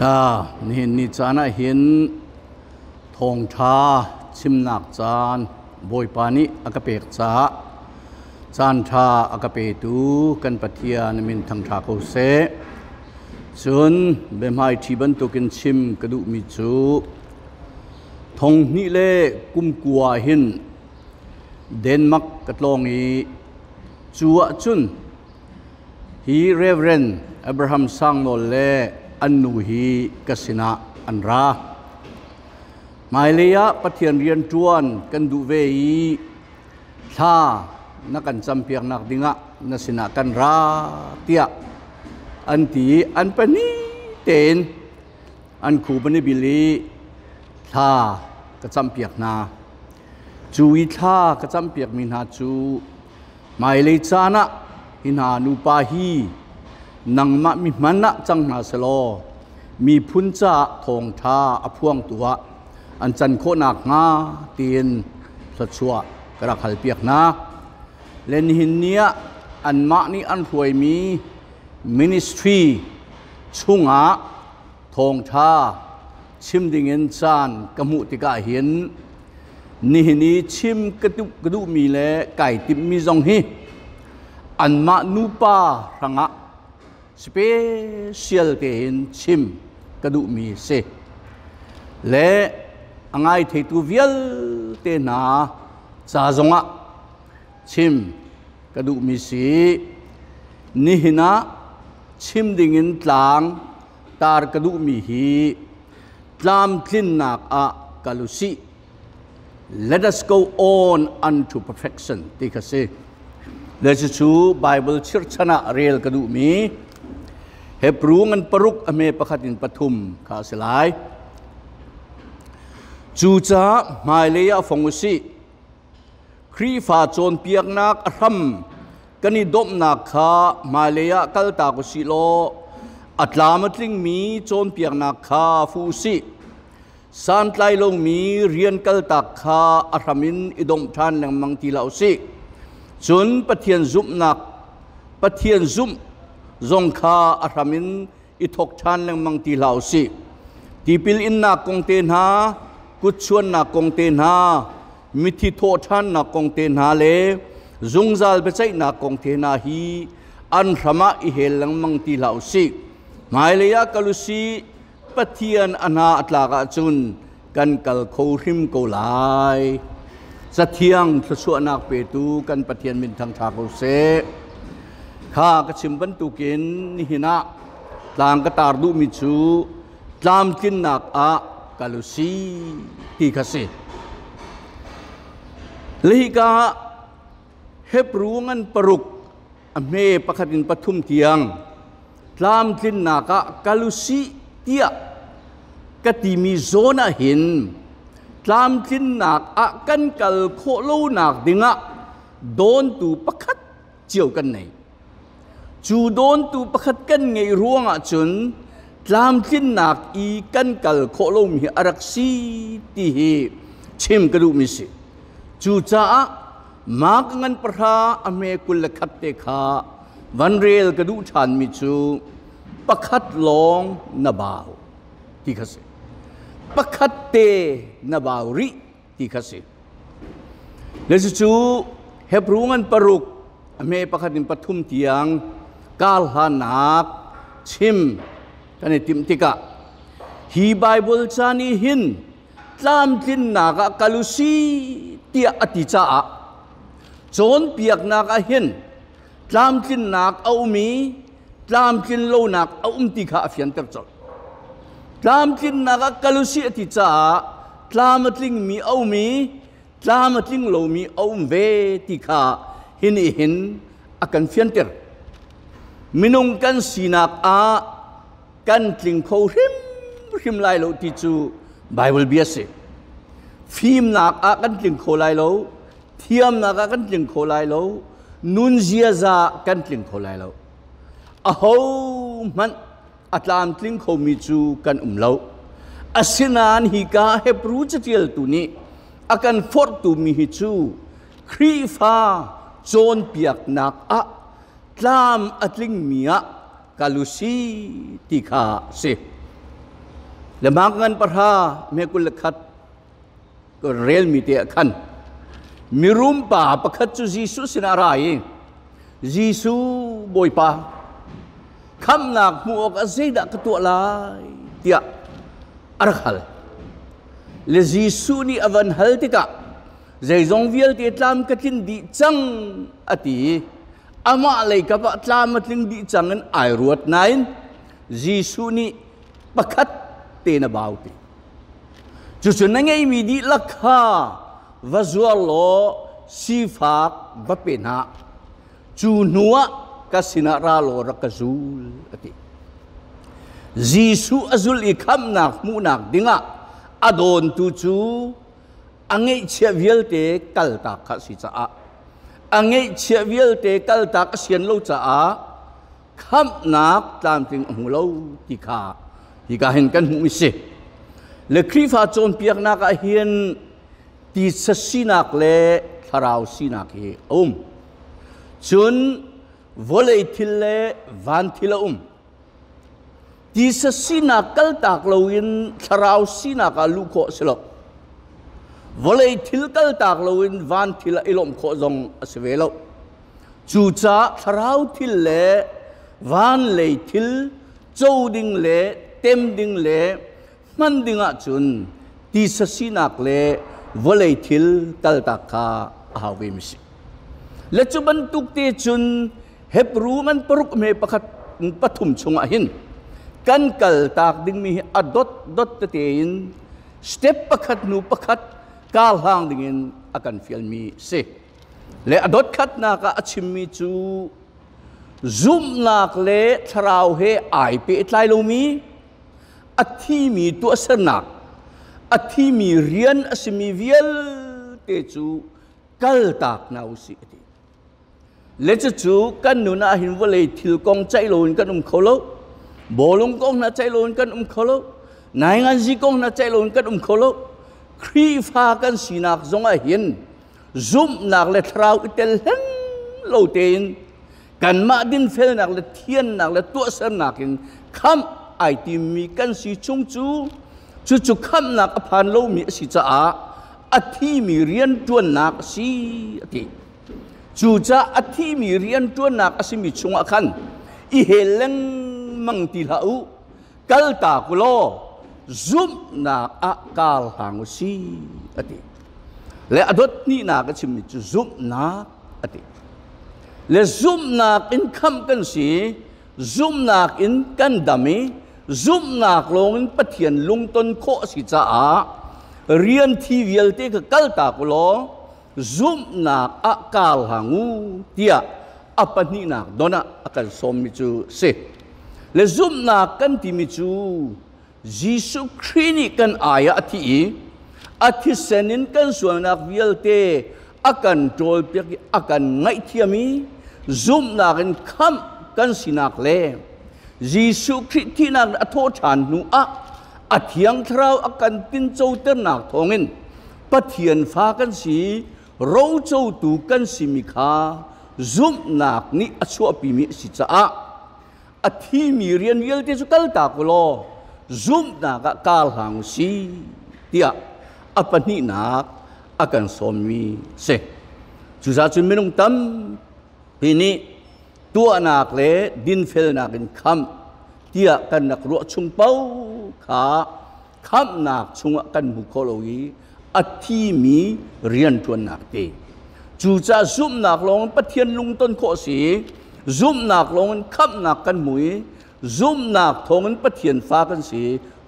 Nihin ni caan ah hin thawngṭha chimnak caan Bawipa nih a ka pek caah caanṭha a ka petu kan Pathian min thangṭha ko seh. Cun biahmaiṭhi bantukin chim ka duhmi cu thong hnih le kum kua hin Denmark ka tlawng i cu ahcun hi Reverend Abraham Sangnawl le an nu hi ka sinah an ra. Hmailei ah Pathian rianṭuan kan duh ve i thla na kan campiaknak dingah na sinah kan ra tiah an ti i an pahnih tein an khup an i bil i thla ka campiak hna. Cu i thla ka campiakmi hna cu hmailei caan ah hi hna nupa hi nangmah mi hman ah cang hna selaw miphun caah thawngṭha a phuangtu ah an can khawh nakhnga tiin thluachuah ka rak halpiak hna. Le nihin ni ah anmah nih an hruaimi ministry chungah thawngṭha chim dingin caan ka hmuh tikah hin nihin i chim ka duhmi le kai timhmi zong hi anmah nupa hrangah special tein chim ka duhmi si. Le a ngai theitu vialte hna ca zongah chim ka duhmi si. Nihin ah chim dingin tlang tar ka duhmi hi tlamtlinnak ah kal u sih. Let us go on unto perfection ti kha si. Le cucu Bible chirchan ah rel ka duhmi Hebrew ngan paruk a hme pakhat in pathum kha a si lai. Cucaah hmailei ah fong u sih. Khrihfa cawnpiaknak a hram kan i domhnak kha hmailei ah kaltak u sih law a tlam a tlingmi cawnpiaknak kha fu u sih. Santlai lomi rian kaltak kha a hram in i domh ṭhan lengmang ti hlah u sih. Cun Pathian zumhnak Pathian zumh zong kha a hram in i thawk ṭhan lengmang ti hlah u sih. Tipil innak kong te hna, kutchuannak kong te hna, mithi thawh ṭhannak kong te hna le zungzal biaceihnak kong te hna hi an hram ah i hel lengmang ti hlah u sih. Hmailei ah kal u sih, Pathian a hna a tlak ahcun kan kal kho hrim ko lai. Cathiang thluachuahnak petu kan Pathian min thangṭha ko seh. Kha ka chim bantukin nihin ah tlang ka tar duhmi cu tlamtlinnak ah kal u si ti kha si. Le hika Hebru ngan paruk a hme pakhat in pathum tiang tlamtlinnak ah kal u sih tiah ka timi zawn ah hin tlamtlinnak ah kan kal khawh lonak dingah dawntu pakhat cio kan nei. Cu dawntu pakhat kan ngeih ruangah cun tlamtlinnak i kan kal khawh lomi hi a rak si ti hi chim ka duhmi si. Cucaah Mark ngan pahra a hme 21 te kha van rel ka duh ṭhanmi cu pakhat lawng na bau ti kha si. Pakhat te na bau rih ti kha si. Le cucu Hebru ngan paruk a hme pakhat in pathum tiang karhlannak chim kan i timh tikah hi Bible ca nih hin tlamtlinnak ah kal u si tiah a ti caah cawnpiaknak ah hin tlamtlinnak a um i tlamtlin lonak a um ti kha a fianter colh. Tlamtlinnak ah kal u sih a ti caah tlam a tlingmi a um i tlam a tling lomi a um ve ti kha hi nih hin a kan fianter. Minung kan sinak ah kan tling kho hrimhrim lai lo ti cu Bible bia si. Fimnak ah kan tling kho lai lo, thiamnak ah kan tling kho lai lo, nun ziaza kan tling kho lai lo. Aho hmanh a tlamtling khomi cu kan um lo. Asinain hika Hebrew catialtu nih a kan forhtu mi hi cu Khrihfa cawnpiaknak ah tlam a tlingmi ah kal u si ti kha si. Le mak ngan pahra me 21 relmi te ah khan mirum pa pakhat cu Jesuh sinah a ra i, "Jesuh Bawipa, khamhnak hmuh awkah zeidah ka tuah lai?" tiah a rak hal. Le Jesuh nih a van hal tikah, "Zeizong vialte tlam ka tlin dih cang," a ti i amah lei kap ah tlam a tling dih cang in ai ruat nain Jesuh nih, "Pakhat te na bau," ti. "Cucu na ngeihmi dihlak kha va zuar law sifak va pe hna. Cu hnuah ka sinah ra law rak ka zul," a ti. Jesuh a zulh i khamhnak hmuhnak dingah a dawntu cu a ngeihchiah vialte kaltak kha a si caah, a ngeihchiah vialte kaltak a sian lo caah khamhnak tlamtling a hmu lo ti kha hika hin kan hmuh si. Le Khrihfa cawnpiaknak ah hin titsa sinak le thlarau sinak hi a um. Cun vawlei thil le van thil a um. Tisa sinak kaltak loin thlarau sinak ah luh khawh a si lo. Vawlei thil kaltak loin van thil ah i lawmh khawh zong a si ve lo. Cucaah thlarau thil le van lei thil co ding le tem ding le hman ding ahcun tisa sinak le vawlei thil kaltak kha a hau ve mi si. Le cu bantuk te cun Hebru ngan paruk me pakhat pathum chungah hin kan kaltak dingmi hi a dot dot tete in step pakhat hnu pakhat kar hlang dingin a kan fialmi si. Le a dot khatnak ah a chimmi cu zumhnak le thlarau he ai pehtlai lomi a thimi tuahsernak, a thimi rian a simi vialte cu kaltak hna u sih, a ti. Le cucu kan nun ah hin vawlei thil kong ceih loin kan um kho lo, bawlung kong hna ceih loin kan um kho lo, nainganzi kong hna ceih loin kan um kho lo. Khrihfa kan sinak zong ah hin zumhnak le thlarau i tel hleng lo tein kanmah dinfelnak le thiannak le tuahsernak in khamh ai timmi kan si chung cu, cucu khamhnak a phan lomi a si caah a thimi rianṭuannak a si, a ti. Cucaah a thimi rianṭuannak a simi chungah khan i hel lengmang ti hlah u, kaltak u law zumhnak ah kar hlang u si, a ti. Le a dot hnihnak a chimmi cu zumhnak a ti. Le zumhnak in khamh kan si, zumhnak in kan dam i zumhnak lawngin Pathian lungton khawh a si caah rian thi vialte kha kaltak u law zumhnak ah kar hlang u tiah a pahnihnak don ah a kan sawmmi cu si. Le zumhnak kan timi cu Jesuh Khrih nih kan ai ah a thi i a thisen in kan sualnak vialte a kan ṭawlpiak i a kan ngaihthiam i zumhnak in khamh kan sinak le Jesuh Khrih thihnak a thawh ṭhan hnu ah a Thiang Thlarau a kan tincoternak thawngin Pathian fa kan si, rocotu kan simi kha zumhnak nih a chuahpimi a si caah a thimi rian vialte cu kaltak u law zumhnak ah kar hlang u si tiah a pahnihnak a kan sawmmi si. Cucaah cun minung tampi nih tuahnak le dinfelnak in khamh tiah kan rak ruah chung paoh kha khamhnak chungah kan hmu kho lo i a thimi rianṭuannak te. Cucaah zumhnak lawng in Pathian lungton khawh a si, zumhnak lawng in khamhnak kan hmu i zumhnak thawngin Pathian fa kan si,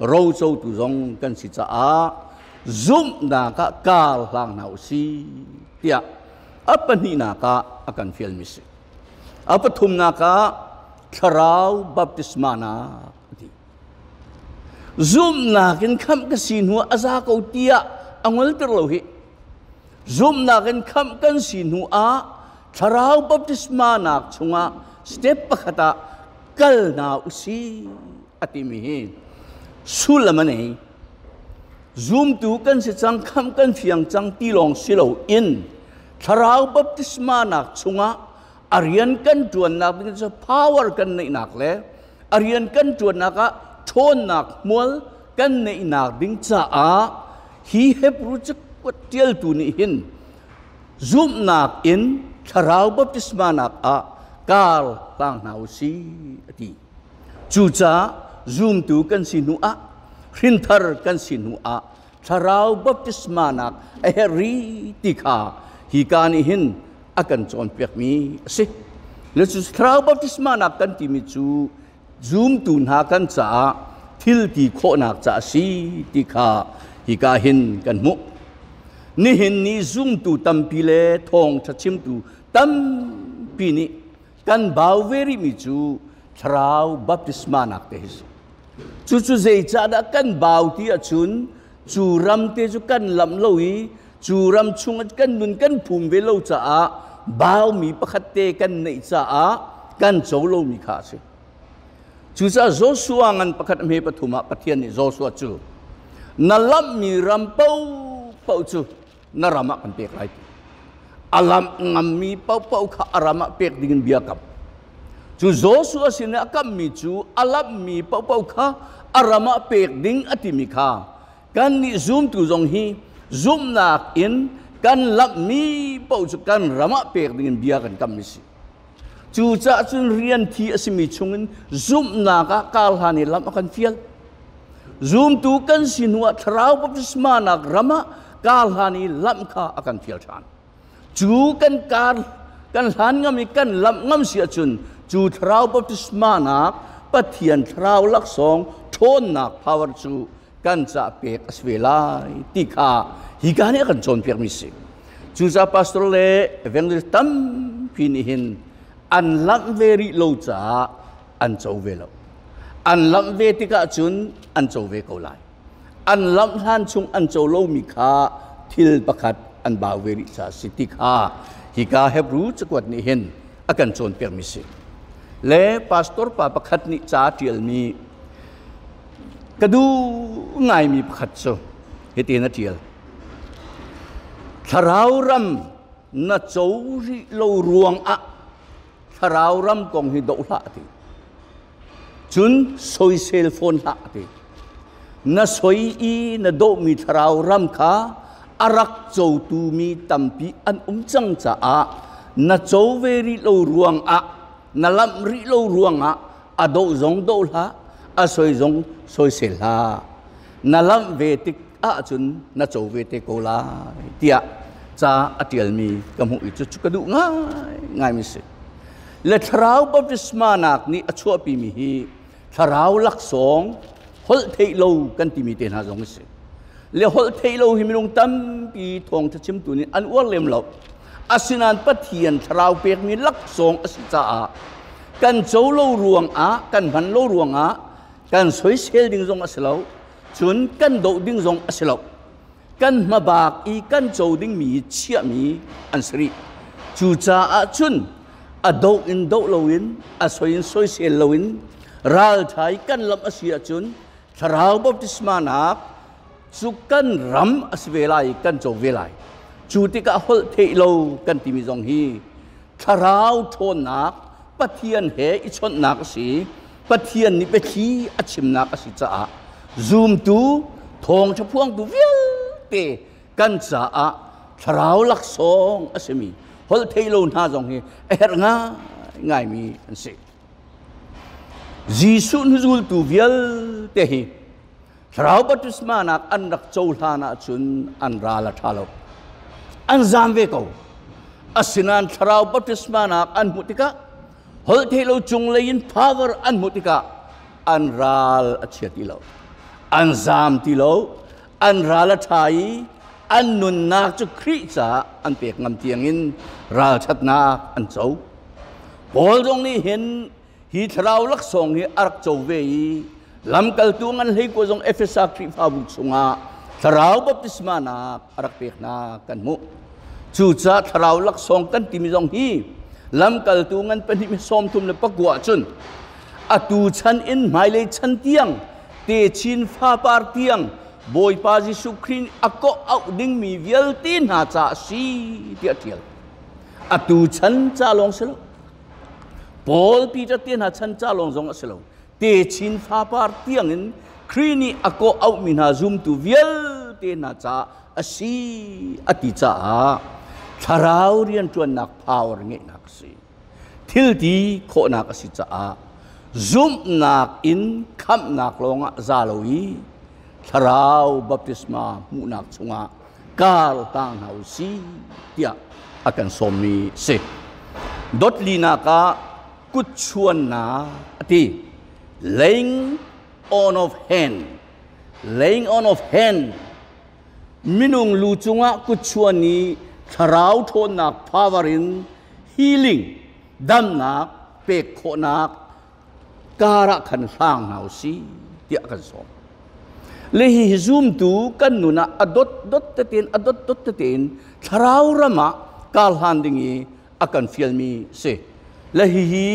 rocotu zong kan si caah zumhnak ah kar hlang hna u si tiah a pahnihnak ah a kan fialmi si. A pathumnak ah thlarau baptisma nak a ti. Zumhnak in khamh ka si hnu ah a za ko tiah a ngolter lo hi. Zumhnak in khamh kan si hnu ah thlarau baptisma nak chungah step pakhat ah kal hna u si a timi hi sullam a nei. Zumtu kan si cang, khamh kan fiang cang ti lawng si lo in thlarau baptisma nak chungah a rian kan ṭuannak ding cu power kan neihnak le a rian kan ṭuannak ah ṭhawnnak hmual kan neihnak ding caah hi Hebrew cakuat ṭialtu nih hin zumhnak in thlarau baptisma nak ah kar hlang hna u si a ti. Cucaah zumtu kan si hnu ah hrinthar kan si hnu ah thlarau baptisma nak a herh rih ti kha hi ka nih hin a kan cawnpiakmi a si. Le cu thlarau baptisma nak kan timi cu zumtu hna kan caah thil ti khawhnak ca a si ti kha hika hin kan hmuh. Nihin ni zumtu tampi le thawngṭha chimtu tampi nih kan bau ve rihmi cu thlarau baptisma nak te hi si. Cucu zeicahdah kan bau ti ahcun cu ram te cu kan lamh lo i cu ram chung kan nun kan phum ve lo caah baumi pakhat te kan neih caah kan co lomi kha a si. Cucaah Joshua ngan pakhat hme pathum ah Pathian nih Joshua cu na lamhmi ram paohpaoh cu na ram ah kan pek lai ti. A lamh ngammi paohpaoh kha a ram ah pek dingin bia kam. Cu Joshua sin i a kammi cu a lamhmi paohpaoh kha a ram ah pek ding a timi kha kannih zumtu zong hi zumhnak in kan lamhmi paoh cu kan ram ah pek dingin bia kan kammi si. Cucaah cun rian thi a simi chungin zumhnak ah kar hlan i lamh a kan fial. Zumtu kan si hnuah thlarau baptisma nak ram ah kar hlan i lamh kha a kan fial ṭhan. Cu kan kar kan hlan ngam i kan lamh ngam si ahcun cu thlarau baptisma nak Pathian thlarau laksawng ṭhawnnak power cu kan cah pek a si ve lai ti kha hika nih a kan cawnpiakmi si. Cucaah pastor le evangelist tampi nih hin an lamh ve rih lo caah an co ve lo. An lamh ve tikah cun an co ve ko lai. An lamh hlan chung an co lomi kha thil pakhat an bau ve rih caah si ti kha hika Hebrew cakuat nih hin a kan cawnpiakmi si. Le pastor pa pakhat nih ca ṭialmi ka duh ngaimi pakhat cu hitin a ṭial. Thlarau ram na co rih lo ruangah thlarau ram kong hi doh hlah ti. Cun soisel fawn hlah ti. Na soi i na dawhmi thlarau ram kha a rak cotu mi tampi an um cang caah na co ve rih lo ruangah na lamh rih lo ruangah a doh zong doh hlah a soi zong soisel hlah na lamh ve tik ahcun na co ve te ko lai tiah ca a ṭialmi ka hmuh i cucu ka duh ngai ngaimi si le thlarau baptisma nak nih a chuahpimi hi thlarau laksawng holh theih lo kan timi te hna zong a si le holh theih lo hi minung tampi thawngṭha chimtu nih an uar lem lo asinain Pathian thlarau pekmi laksawng a si caah kan co lo ruangah kan hman lo ruangah kan soisel ding zong a si lo cun kan doh ding zong a si lo kan hmabak i kan co dingmi chiahmi an si rih cucaah cun a doh in doh loin a soi in soisel loin ralṭha i kan lamh a si ahcun thlarau baptisma nak cu kan ram a si ve lai kan co ve lai cu tikah holh theih lo kan timi zong hi thlarau ṭhawnnak Pathian he i chawnhnak a si Pathian nih biathli a chimnak a si caah zumtu thawngṭha phuangtu vialte kan caah thlarau laksawng a simi holh theih lo hna zong hi a herh ngaingaimi an si. Jesuh hnuzultu vialte hi thlarau baptisma nak an rak cohlan ahcun an ral a ṭha lo. An zaam ve ko. Asinain thlarau baptisma nak an hmuh tikah holh theih lo cunglei in power an hmuh tikah an ral a chia ti lo. An zaam ti lo. An ral a ṭha i an nunnak cu Khrih caah an pek ngam tiangin ralṭhatnak an co. Paul zong nih hin hi thlarau laksawng hi a rak co ve i lamkaltu ngan hleikua zong Efesa Khrihfabu chungah thlarau baptisma nak a rak pek hna kan hmuh. Cucaah thlarau laksawng kan timi zong hi lamkaltu ngan pahnih 34 cun atu chan in hmailei chan tiang techin fapar tiang Bawipa Jesuh Khrih a kawh auh dingmi vialte hna caah si tiah a ṭial. Atu chan ca lawng si lo. Paul Peter te hna chan ca lawng zong a si lo. Techin fapar tiangin Khrih nih a kawh auhmi hna zumtu vialte hna caah a si a ti caah thlarau rianṭuannak power ngeihnak a si. Thil ti khawhnak a si caah zumhnak in khamhnak lawngah za lo i thlarau baptisma hmuhnak chungah kar hlang hna u si tiah a kan sawmmi si. Dotlinak ah kutchuannak a ti. Laying on of hand. Laying on of hand. Minung lu cungah kutchuan i thlarau ṭhawnnak power in healing damnak pek khawhnak kar ah khan hlang hna u si tiah kan sawm. Le hi hi zumtu kan nun ah a dot dot tein a dot dot tein thlarau ram ah kar hlan ding i a kan fialmi si. Le hihi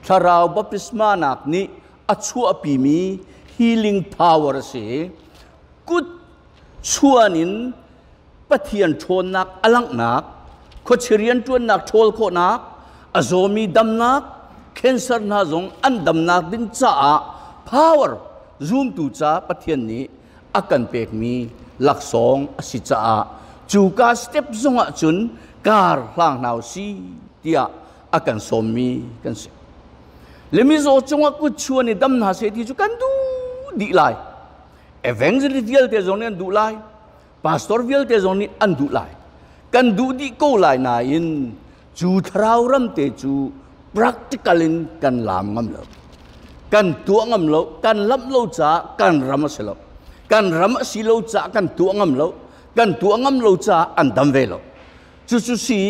thlarau baptisma nak nih a chuahpimi healing power a si. Kut chuan in Pathian ṭhawnnak a langhnak, khuachi rianṭuannak ṭhawl khawhnak, a zawmi damnak, cancer hna zong an damnak ding caah power zumtu ca Pathian nih a kan pekmi laksawng a si caah cuka step zongah cun kar hlang hna si tiah a kan sawmmi kan si. Le mizaw cungah kut chuan i dam hna seh ti cu kan duh dih lai. Evangelist vialte zong nih an duh lai. Pastor vialte zong nih an duh lai. Kan duh dih ko lai nain cu thlarau ram te cu practical in kan lam ngam lo. Kan tuah ngam lo, kan lamh lo caah kan ram a si lo. Kan ram a si lo caah kan tuah ngam lo. Kan tuah ngam lo caah an dam ve lo. Cucu si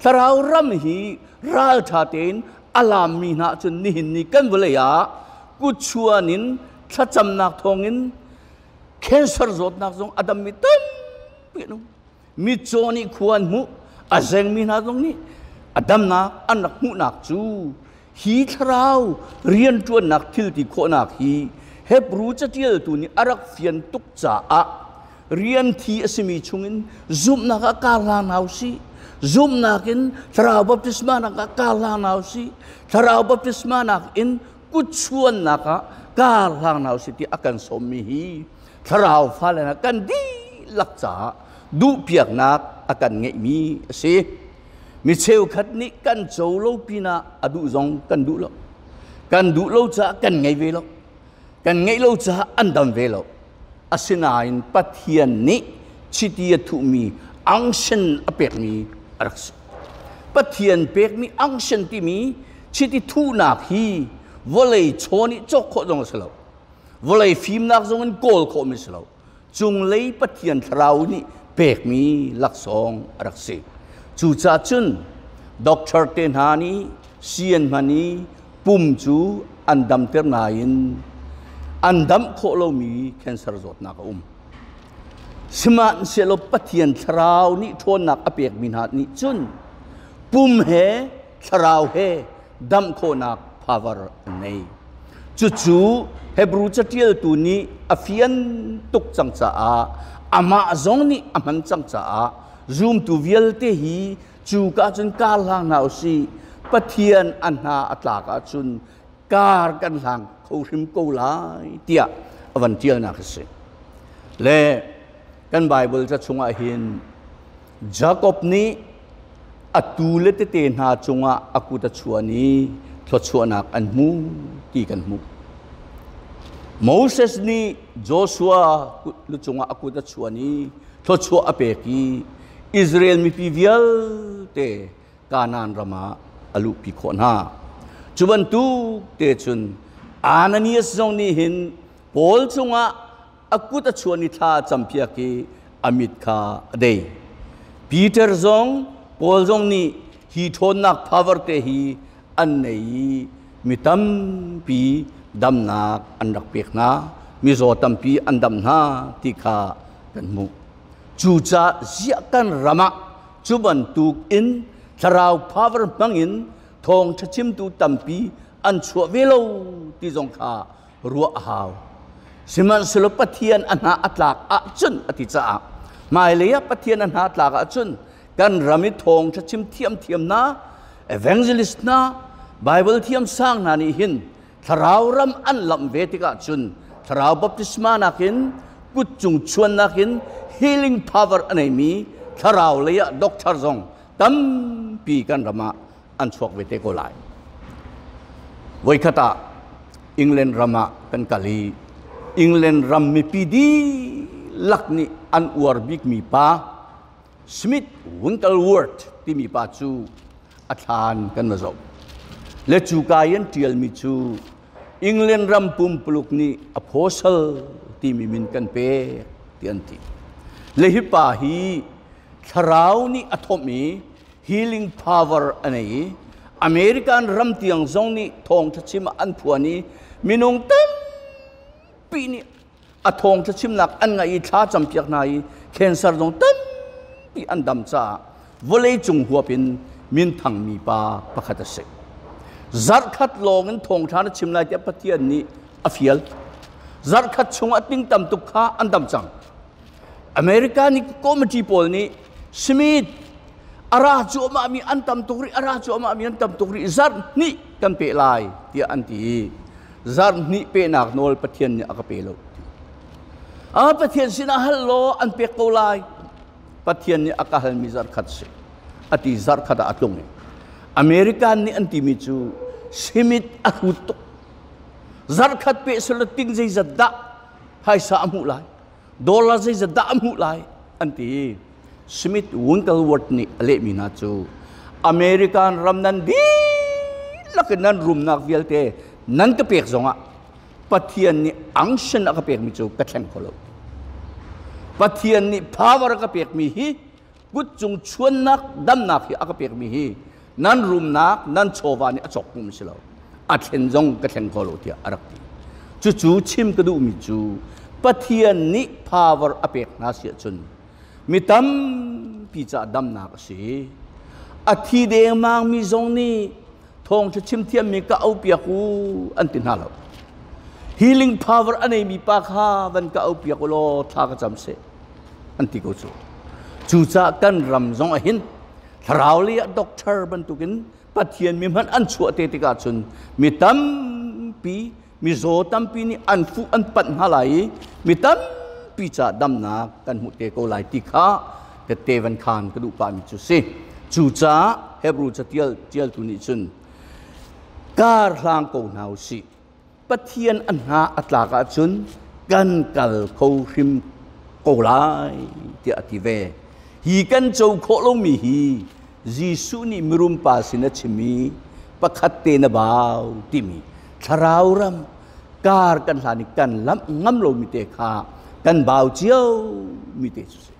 thlarau ram hi ralṭha tein a lammi hna cun nihin ni kan vawlei ah kutchuan in thlacamnak thawngin cancer zawtnak zong a dammi tampi an um. Mitcaw nih khua an hmuh, a zengmi hna zong nih a damnak an rak hmuhnak cu hi thlarau rianṭuannak thil ti khawhnak hi Hebru caṭialtu nih a rak fian tuk caah rian thi a simi chungin zumhnak ah kar hlang hna usih. Zumhnak in thlarau baptisma nak ah kar hlang hna usih. Thlarau baptisma nak in kutchuannak ah kar hlang hna usih ti a kan sawmmi hi thlarau fale hna kan dihlak caah duhpiaknak a kan ngeihmi a si. Mi cheukhat nih kan co lo pinah a duh zong kan duh lo. Kan duh lo caah kan ngei ve lo. Kan ngeih lo caah an dam ve lo. Asinain Pathian nih chiti a thuhmi unction a pekmi a rak si. Pathian pekmi unction timi chiti thuhnak hi vawlei chaw nih cawk khawh zong a si lo. Vawlei fimnak zong in kawl khawhmi si lo. Cunglei Pathian thlarau nih pekmi laksawng a rak si. Cucaah cun doctor te hna nih sii an hman i pum cu an damter nain an damh khawh lomi cancer zawtnak a um. Sihmanhsehlaw Pathian thlarau nih ṭhawnnak a pekmi hna nih cun pum he thlarau he damh khawhnak power an nei. Cucu Hebru caṭialtu nih a fian tuk cang caah amah zong nih a hman cang caah zumtu vialte hi cu ka cun kar hlang hna usih Pathian a hna a tlak ahcun kar kan hlang kho hrim ko lai tiah a van ṭialnak a si. Le kan Bible ca chungah hin Jakob nih a tu le tete hna cungah a kut a chuan i thluachuahnak an hmu ti kan hmuh. Moses nih Joshua lu cungah a kut a chuan i thluachuah a pek i Israel mipi vialte Kanaan ram ah a luhpi khawh hna. Cu bantuk te cun Ananias zong nih hin Paul cungah a kut a chuan i thla a campiak i a mit kha a dei. Peter zong Paul zong nih hi ṭhawnnak power te hi an nei i mi tampi damnak an rak pek hna, mizaw tampi an dam hna ti kha kan hmuh. Cucaah ziah kan ram ah cu bantuk in thlarau power hmang in thawngṭha chimtu tampi an chuah ve lo ti zong kha ruah a hau. Sihmanhsehlaw Pathian a hna a tlak ahcun a ti caah hmailei ah Pathian a hna a tlak ahcun kan ram i thawngṭha chim thiamthiam hna evangelist hna Bible thiam sang hna nih hin thlarau ram an lamh ve tikah cun Thlarau baptisma nakin kut cung chuannak in healing power a neimi thlarau lei ah doctor zong tampi kan ram ah an chuak ve te ko lai. Voikhat ah England ram ah kan kal i England ram mipi dihlak nih an uar bikmi pa Smith Wigglesworth timi pa cu a thlan kan va zoh. Le cu ka i an ṭialmi cu England ram pumpuluk nih apostle timi min kan pek ti an ti. Le hi pa hi thlarau nih a thawmh i healing power a nei i American ram tiang zong nih thawngṭha chim ah an phuan i minung tampi nih a thawngṭha chimnak an ngaih i thla campiak hna i cancer zong tampi an dam caah vawleicung huap in minthangmi pa pakhat a si. Zarhkhat lawng in thawngṭha na chim lai tiah Pathian nih a fial. Zarhkhat chungah ting tam tuk kha an dam cang. America nih committee pawl nih Smith a ra cuahmah mi an tam tuk rih a ra cuahmah mi an tam tuk rih zarh hnih kan peh lai tiah an ti i zarh hnih pehnak nawl Pathian nih a ka pe lo. A Pathian sinah hal law an pek ko lai. Pathian nih a ka halmi zarh khat si. A ti zarh khat ah a tlung i American nih an timi cu Smith a hrut tuk. Zarh khat peh sila ting zeizat dah phaisa a hmuh lai. Dollar zeizat dah a hmuh lai an ti. Smith Wigglesworth nih a lehmi hna cu American ram nan dihlak in nan rumnak vialte nan ka pek zongah Pathian nih unction a ka pekmi cu ka thleng kho lo. Pathian nih power a ka pekmi hi kut cung chuannak damnak hi a ka pekmi hi nan rumnak nan chawva nih a cawk pum si lo a thlen zong ka thleng kho lo tiah a rak ti. Cucu chim ka duhmi cu Pathian nih power a pek hna si ahcun mi tampi caah damnak a si. A thi dengmangmi zong nih thawngṭha chim thiammi ka aupiak u an ti hna lo. Healing power a neimi pa kha van ka aupiak u law thla ka cam seh an ti ko cu. Cucaah kan ram zong ah hin thlarau lei ah doctor bantukin Pathian mi hmanh an chuah te tikah cun mi tampi mizaw tampi nih an fuh an panh hna lai i mi tampi ca damnak kan hmuh te ko lai ti kha tette van khan ka duh pahmi cu si. Cucaah Hebrew catial tialtu nih cun kar hlang ko hna u sih. Pathian a hna a tlak ahcun kan kal kho hrim ko lai tiah a ti ve. Hi kan co khawh lomi hi Jesuh nih mirum pa sin a chim i pakhat te na bau timi thlarau ram kar kan hlan i kan lamh ngam lomi te kha kan bau cio mi te cu si.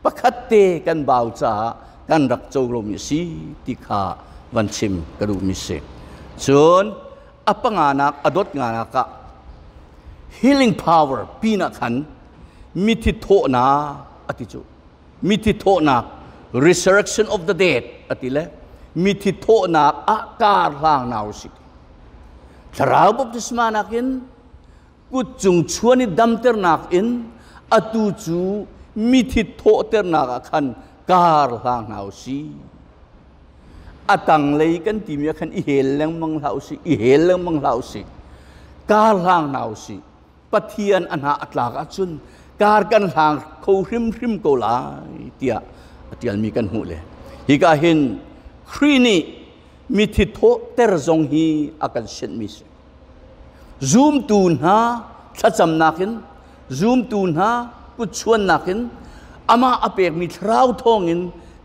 Pakhat te kan bau caah kan rak co lomi a si ti kha van chim ka duhmi si. Cun a panganak a dot nganak ah healing power pinah khan mithi thawhnak a ti cu. Mithi thawhnak resurrection of the dead a ti le mithi thawhnak ah kar hlang na u sih. Thlarau baptisma nakin kut cung chuan i damternak in atu cu mithi thawhternak ah khan kar hlang hna u sih. A tanglei kan timi ah khan i hel lengmang hlah u sih, i hel lengmang hlah u sih. Kar hlang hna u sih. Pathian a hna a tlak ahcun kar kan hlang kho hrimhrim ko lai tiah a ṭialmi kan hmuh le hika hin Khrih nih mithi thawhter zong hi a kan sianhmi si. Zumtu hna thlacamnak in zumtu hna kutchuannak in amah a pekmi thlarau thawngin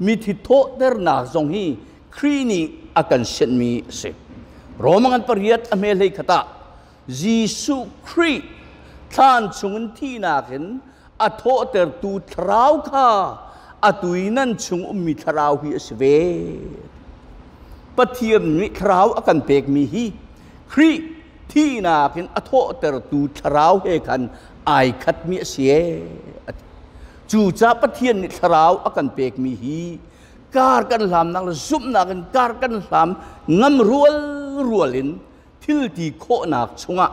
mithi thawhternak zong hi Khrih nih a kan sianhmi a si. Roma ngan pariat a hme hlei khat ah Jesuh Khrih thlan chungin thihnak in a thawhtertu thlarau kha atu i nan chung ummi thlarau hi a si ve. Pathian nih thlarau a kan pekmi hi Khrih thihnak in a thawhtertu thlarau he khan ai khatmi a si ee. Cucaah Pathian nih thlarau a kan pekmi hi kar kan hlamnak le zumhnak in kar kan hlam ngam rual rual in thil ti khawhnak chungah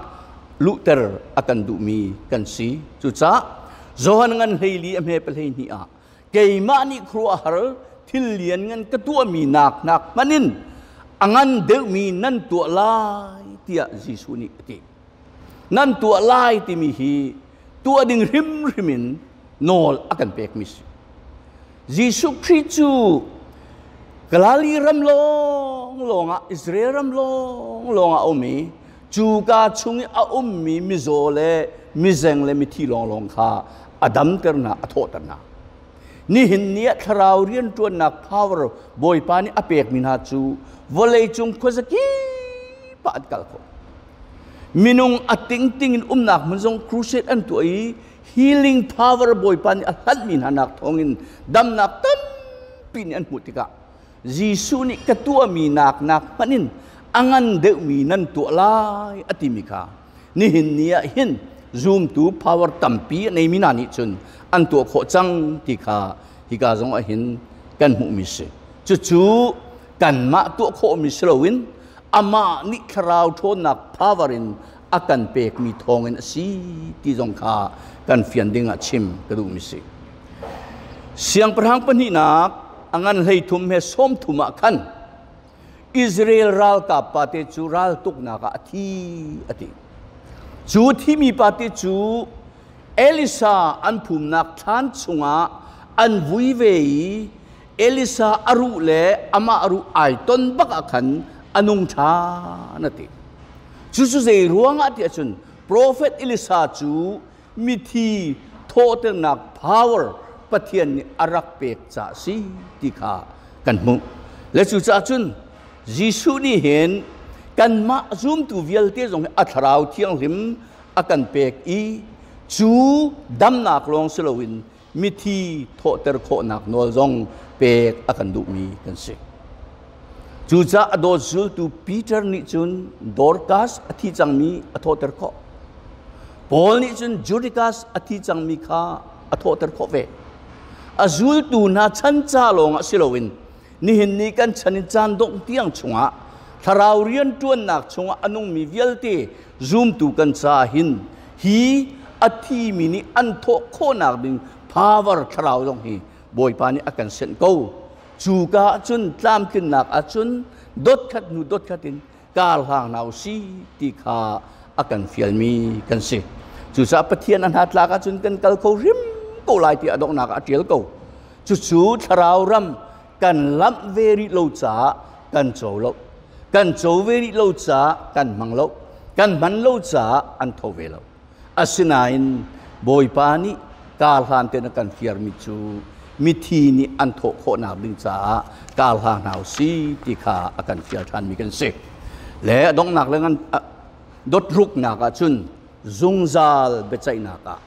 luhter a kan duhmi kan si. Cucaah Johan ngan hleili a hme pahlei hnih ah keimah nih khuaruahhar thil lian ngan ka tuahmi nak nak hmanh in a ngan deuhmi nan tuah lai tiah Jesuh nih a ti. Nan tuah lai timi hi tuah ding hrimhrim in nawl a kan pekmi si. Jesuh Khrih cu Galilee ram lawng lawng ah Israel ram lawng lawng ah a um i cu ka chung i a ummi mizaw le mizeng le mithi lawnglawng kha a damter hna, a thawhter hna. Nihin ni ah thlarau rianṭuannak power Bawipa nih a pekmi hna cu vawleicung khuazakip ah an kal kho. Minung a tingting in umnak hmun zong crusade an tuah i healing power Bawipa nih a hlanhmi hna nak thawngin damnak tampi nih an hmuh tikah Jesuh nih ka tuahmi nak nak hmanh in a ngan deuhmi nan tuah lai a timi kha nihin ni ah hin zumtu power tampi a neimi hna nih cun an tuah khawh cang ti kha hika zong ah hin kan hmuhmi si. Cucu kanmah tuah khawhmi si loin amah nih thlarau ṭhawnnak power in a kan pekmi thawngin a si ti zong kha kan fian ding ah chim ka duhmi si. Siangpahrang pahnihnak a ngan 13 he 30 ah khan Israel ralkap pate cu raltuknak ah a thi a ti. Cu thimi pate cu Elisa an phumnak thlan chungah an vui ve i Elisa a ruh le amah ruh ai ton bak ah khan a nung ṭhan a ti. Cucu zei ruangah ti ahcun Profet Elisa cu mithi thawhternak power Pathian nih a rak pek caah si ti kha kan hmuh. Le cucaah cun Jesuh nih hin kanmah zumtu vialte zong hi a thlarau thianghlim a kan pek i cu damnak lawng si loin mithi thawhter khawhnak nawl zong pek a kan duhmi kan si. Cucaah a dawt zultu Peter nih cun Dorcas a thi cangmi a thawhter khawh. Paul nih cun Judas a thi cangmi kha a thawhter khawh ve. A zultu hna chan ca lawngah si loin nihin ni kan chan in caan dongh tiang chungah thlarau rianṭuannak chungah a nungmi vialte zumtu kan ca hin hi a thimi nih an thawh khawhnak ding power thlarau zong hi Bawipa nih a kan senh ko. Cu ka ahcun tlamtlinnak ahcun dotkhat hnu dotkhat in kar hlang hna u si ti kha a kan fialmi kan si. Cucaah Pathian a hna tlak ahcun kan kal kho hrim ko lai ti a donghnak ah a ṭial ko. Cucu thlarau ram kan lamh ve rih lo caah kan co lo. Kan co ve rih lo caah kan hmang lo. Kan hman lo caah an tho ve lo. Asinain Bawipa nih kar hlan tein a kan fiarmi cu mithi nih an thawh khawhnak ding caah kar hlang hna u si ti kha a kan fial ṭhanmi kan si. Le a donghnak le ngan dotruknak ah cun zungzal biaceihnak ah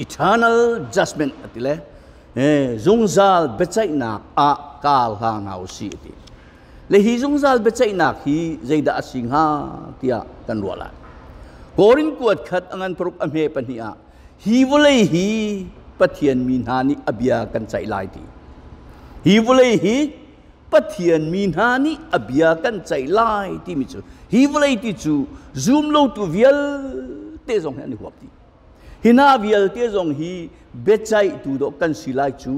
eternal judgment a ti le zungzal biaceihnak ah kar hlang hna u si a ti. Le hi zungzal biaceihnak hi zeidah a si hnga tiah kan ruah lai. Korin kuat khat a ngan paruk a hme pahnih ah hi vawlei hi Pathian mi hna nih a bia kan ceih lai ti. Hi vawlei hi Pathian mi hna nih a bia kan ceih lai timi cu hi vawlei ti cu zumlotu vialte zong hi an i huap dih. Hi hna vialte zong hi biaceihtu dawh kan si lai cu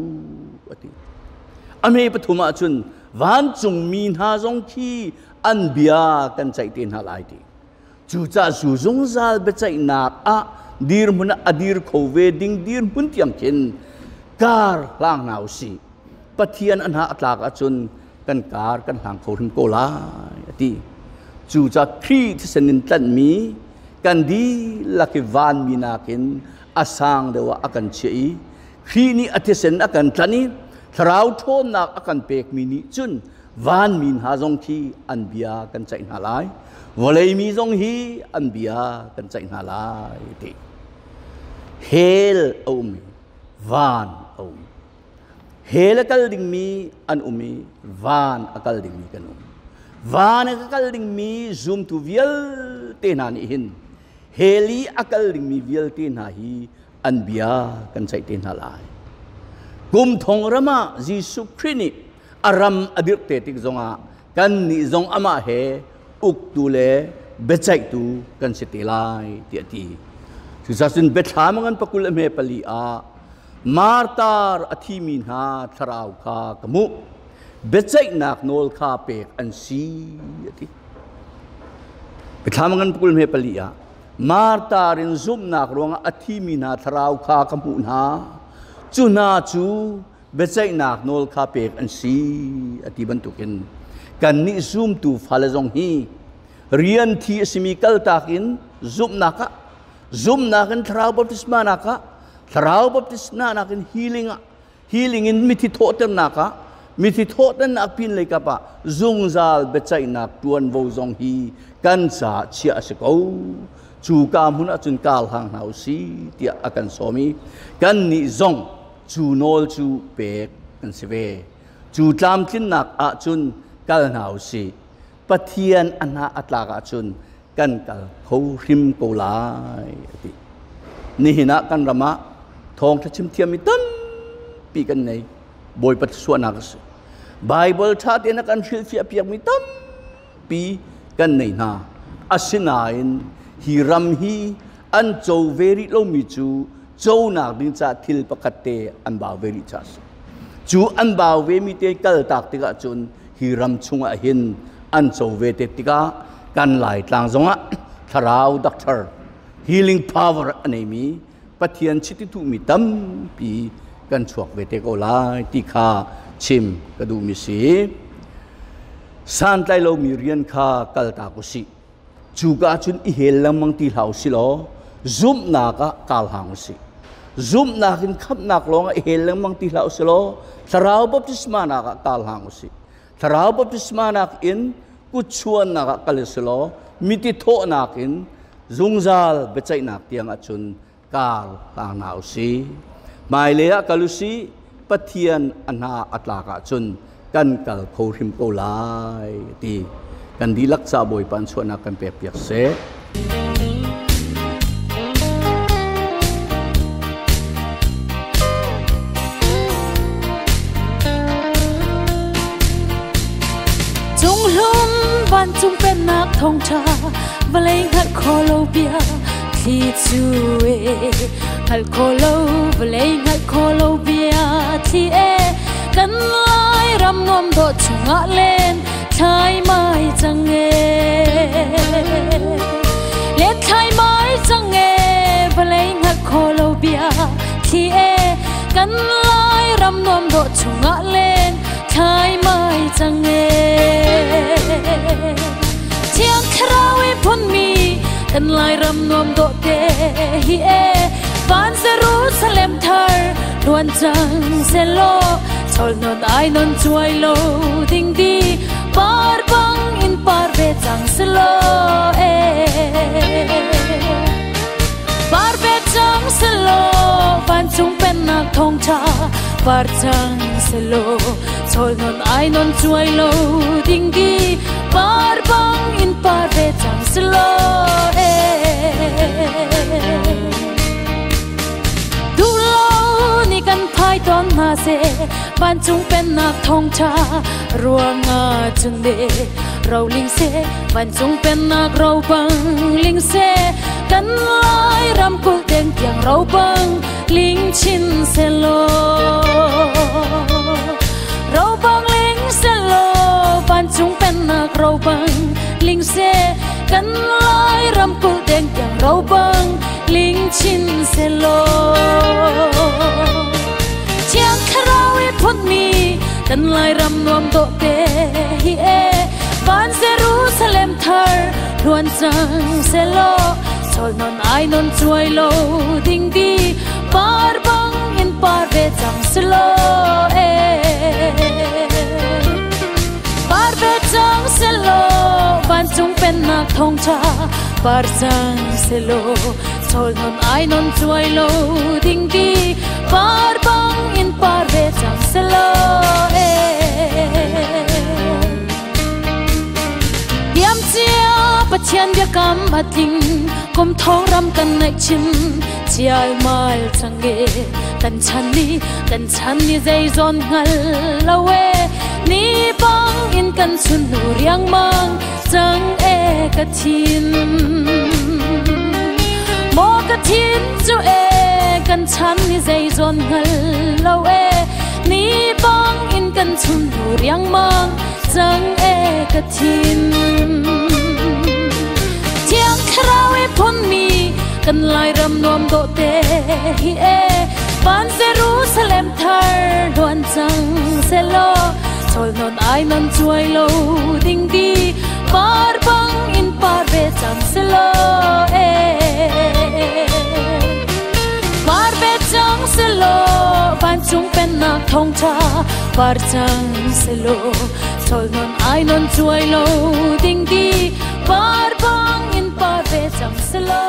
a ti. A hme pathum ah cun vancungmi hna zong khi an bia kan ceih te hna lai ti. Cucaah zu zungzal biaceihnak ah dirhmun ah a dir kho ve ding dirhmun tiang khin kar hlang hna u sih. Pathian a hna a tlak ahcun kan kar kan hlang kho hrim ko lai a ti. Cucaah Khrih thisen in tlanhmi kan dihlak i vanmi nakin a sang deuh ah a kan chiah i Khrih nih a thisen a kan tlanh i thlarau ṭhawnnak a kan pekmi nih cun vanmi hna zong khi an bia kan ceih hna lai vawlei mi zong hi an bia kan ceih hna lai ti hell a um i van a um Hell a kal dingmi an um i van a kal dingmi kan um. Van a kal dingmi zumtu vialte hna nih hin hell i a kal dingmi vialte hna hi an bia kan ceih te hna lai. Kum thong ram ah Jesuh Khrih nih a ram a dirh te tik zongah kannih zong amah he uktu le biaceihtu kan si te lai tiah a ti. Cucaah cun biathlam ngan pakul a hme pali ah Martar a thimi hna thlarau kha ka hmuh. Biaceihnak nawl kha pek an si a ti. Biathlam ngan pakul hme pali ah. Martar in zumhnak ruangah a thimi hna thlarau kha ka hmuh hna. Cu hna cu biaceihnak nawl kha pek an si a ti bantukin kannih zumtu fale zong hi rian thi a simi kaltak in zumhnak ah, zumhnak in thlarau baptisma nak ah, thlarau baptisma nak in healing ah, healing in mithi thawhternak ah, mithi thawhternak pin lei kap ah zungzal biaceihnak tuanvo zong hi kan caah chiah a si ko. Cu ka hmun ah cun kal hang hna u si tiah a kan sawm i kannih zong cu nawl cu pek kan si ve. Cu tlamtlinnak ah cun kal hna u si. Pathian a hna a tlak ahcun kan kal kho hrim ko lai a ti. Nihin ah kan ram ah thawngṭha chim thiammi tampi kan nei. Bawipa suahnak a si. Bible ṭha tein a kan hrilhfiah piakmi tampi kan nei hna. Asinain hi ram hi an co ve rih lomi cu conak ding caah thil pakhat te an bau ve rih caah a si. Cu an bau ve mi te kaltak tikah cun hi ram chungah hin an co ve te tikah kan Laitlang zongah thlarau doctor healing power a neimi Pathian chiti tuhmi tampi kan chuak ve te ko lai ti kha chim ka duhmi si. Santlai lomi rian kha kaltak u sih. Cuka cun i hel lengmang ti hlah u si law zumhnak ah kal hang u sih. Zumhnak in khamhnak lawng ah i hel lengmang ti hlah u si law thlarau baptisma nak ah kal hang u sih. Thlarau baptisma nak in kutchuannak ah kal u si law miti thawhnak in zungzal biaceihnak tiang ah cun kar hlang hna u sih. Hmailei ah kal u sih, Pathian a hna a tlak ahcun kan kal kho hrim ko lai ti kan dihlak ca Bawipa an chuahnak kan pek piak seh. Cunghlum vancung pennak thawngṭha vawlei hngalh kho lo bia thli cu e hngalh kho lo vawlei hngalh kho lo bia thli e kan lai ram nuam dawh chungah len thlai mai cang e len thlai mai cang e vawlei hngalh kho lo bia thli e kan lai ram nuam dawh chungah len thlai mai cang e Thiang Thlarau i phunmi kan Lairam nuam dawh te hi e van Jerusalem thar luan cang selaw chol non ai non chuai lo ding di par bang in par ve cang selaw e par ve cang selaw vancung pennak thawngtha par cang selaw chol non ai non chuai lo ding di par bang in par ve cang selaw e duh lo ni kan phai ton hna se vancung pennak thawngtha ruangah cun de ro ling se vancung pennak ro bang ling se kan lai ram kul teng tiang ro bang ling chin se lo ro bang ling se lo vancung pennak ro bang ling se kan lai ram kul teng tiang ro bang ling chin se lo Thiang Thlarau i phunmi kan Lairam nuam dawh te hi e van Jerusalem thar luan cang selaw sol non ai non chuai lo ding di par bang in par ve cang selaw e par ve cang selaw vancung pennak thawngtha par cang selaw sol non ai non chuai lo ding di par bang in par ve cang selaw e Diam cia Pathian biakam a tling kum thong ram kan ngaih chin chial mal chang e kan chan ni kan chan ni zei zawn hngal lo e ni bang in kan chun nu riang mang cang e ka thin mo ka thin chu e kan chan ni zei zawn hngal lo e ni bang in kan chun nu riang mang cang e ka thin Thiang Thlarau i phunmi Kan Lairam nuam dawh te hi e, van Jerusalem thar hluan cang selaw, chawl non ai non chuai lo ding di par bang in par ve cang selaw e. Par ve cang selaw, vancung pennak thawngṭha par cang selaw, chawl non ai non chuai lo ding di par bang in par ve cang selaw.